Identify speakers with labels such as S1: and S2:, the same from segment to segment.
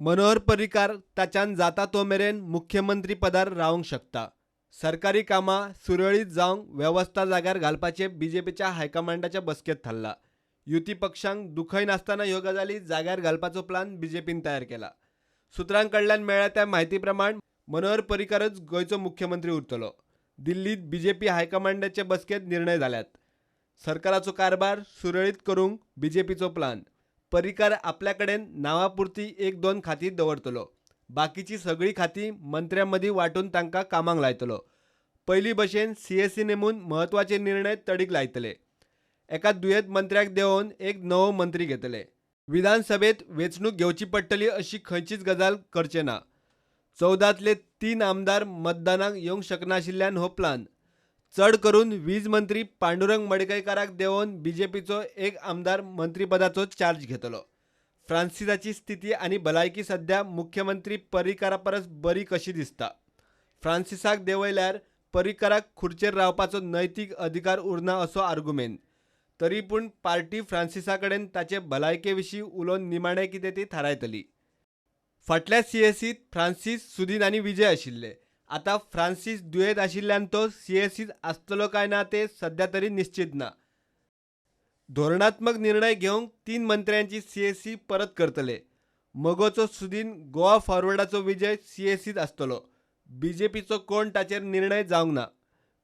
S1: मनोहर पर्रीकार ताच्यान जाता तो मेरेन मुख्यमंत्री पदार रावंक शकता. सरकारी कामां सुरळीत जावंक वेवस्था जाग्यार घालपाचें बीजेपीच्या हायकमांडाच्या बसकेंत थारला. युती पक्षांक दुखय नासतना ह्यो गजाली जाग्यार घालपाचो प्लान बीजेपीन तयार केला. सुत्रां कडल्यान मेळ्ळ्या त्या म्हायती प्रमाण मनोहर पर्रीकारच गोंयचो मुख्यमंत्री उरतलो. दिल्लीत बीजेपी हायकमांडाचे बसकेंत निर्णय जाल्यात. सरकाराचो कारभार सुरळीत करूंक बीजेपीचो प्लान. पर्रीकार आपल्या कडेन नांवापुरती एक दोन खातीं दवरतलो. बाकीची सगळीं खातीं मंत्र्यां मदीं वांटून तांकां कामाक लायतलो. पयलीं भशेन सीएसी नेमून म्हत्वाचे निर्णय तडीक लायतले. एका दुयेंत मंत्र्याक देंवोवन एक नवो मंत्री घेतले. विधानसभेत वेंचणूक घेवची पडटली अशी खंयचीच गजाल करचे ना. 14तले 3 आमदार मतदानाक येवंक शकनाशिल्ल्यान हो प्लान. चड करून वीज मंत्री पांडुरंग मडकयकाराक देंवोवन बीजेपीचो एक आमदार मंत्रीपदाचो चार्ज घेतलो. फ्रांसिसाची स्थिती आनी भलायकी सध्या मुख्यमंत्री पर्रीकारा परस बरी कशी दिसता. फ्रांसिसाक देंवयल्यार पर्रीकाराक खुर्चेर रावपाचो नैतीक अधिकार उरना असो आर्गुमेंत. तरी पूण पार्टी फ्रांसिसा कडेन ताचे भलायके विशीं उलोवन निमाणें कितें ती थारायतली. फाटल्या सीएसींत फ्रांसीस, सुदीन आनी विजय आशिल्ले. आतां फ्रांसीस दुयेंत आशिल्ल्यान तो सीएसींत आसतलो काय ना तें सध्या तरी निश्चीत ना. धोरणात्मक निर्णय घेवंक 3 मंत्र्यांची सीएसी परत करतले. मगोचो सुदीन, गोवा फॉरवर्डाचो विजय सीएसींत आसतलो. बीजेपीचो कोण ताचेर निर्णय जावंक ना.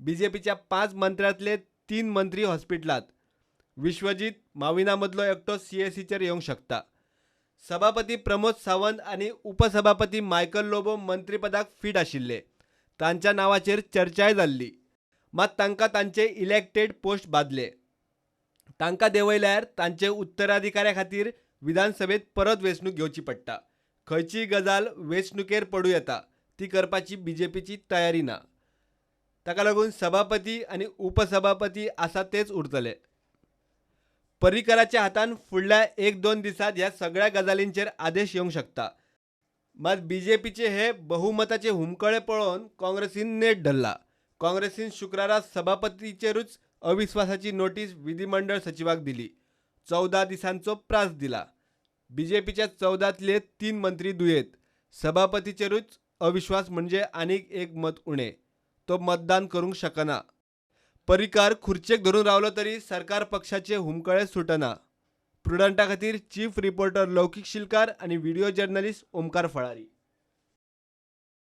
S1: बीजेपीच्या 5 मंत्र्यांतले 3 मंत्री हॉस्पिटलांत. विश्वजीत, माविना मदलो एकटो सीएसीचेर येवंक शकता. सभापती प्रमोद सावंत आनी उपसभापती मायकल लोबो मंत्रीपदाक फीट आशिल्ले. तांच्या नांवाचेर चर्चाय जाल्ली. मात तांकां तांचे इलेक्टेड पोस्ट बादले. तांकां देंवयल्यार तांचे उत्तराधिकाऱ्या खातीर विधानसभेत परत वेंचणूक घेवची पडटा. खंयचीय गजाल वेंचणुकेर पडूं येता, ती करपाची बीजेपीची तयारी ना. ताका लागून सभापती आनी उपसभापती आसा तेच उरतले. पर्रीकाराच्या हातान फुडल्या 1-2 दिसांत ह्या सगळ्या गजालींचेर आदेश येवंक शकता. मात बीजेपीचे हे बहुमताचे हुमकळे पळोवन काँग्रेसीन नेट धरला. काँग्रेसीन शुक्रारा सभापतीचेरूच अविस्वासाची नोटीस विधिमंडळ सचिवाक दिली. 14 दिसांचो प्रास दिला. बीजेपीच्या 14तले 3 मंत्री दुयेंत. सभापतीचेरूच अविश्वास म्हणजे आनीक एक मत उणें. तो मतदान करूंक शकना. पर्रीकार खुर्चेक धरून रावलो तरी सरकार पक्षाचे हुमकळे सुटना. प्रुडंटा खातीर चीफ रिपोर्टर लौकीक शिलकार आनी व्हिडिओ जर्नलिस्ट ओमकार फळारी.